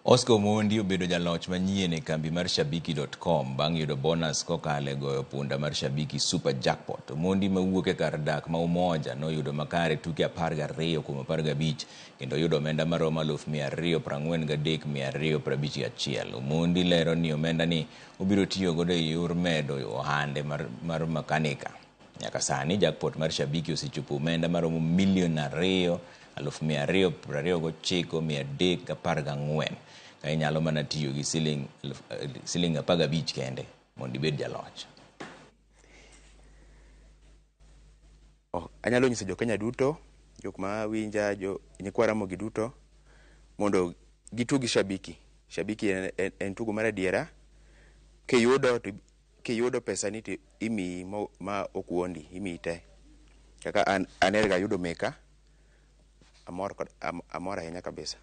Oscar Omondi obedo jaloch manyien e kambi mar Shabiki.com bang' yudo bonus kokalo e goyo punda mar Shabiki Super Jackpot. Omondi mawuok e kar dak ma Umoja noyudo makare tuke 12 kuom 15 kendo oyudo omenda maromo 243,251. Omondi lero ni omenda ni obiro tiyo godo e yor medo ohande mar makanika. Nyaka sani jackpot mar Shabiki osechopo omenda maromo milion 2,229,314 ka inyalo mana tiyo gi siling 15 kende mondo ibed jaloch. Anyalo nyiso jo Kenya duto, jok ma winja, jo nyikwa Ramogi duto mondo gitug gi Shabiki. Shabiki en tugo mar adiera. Kiyudo pesani to imiyi ma ok wuondi, imiyi te. Kaka an erga ayudo meka, amor ahinya kabisa.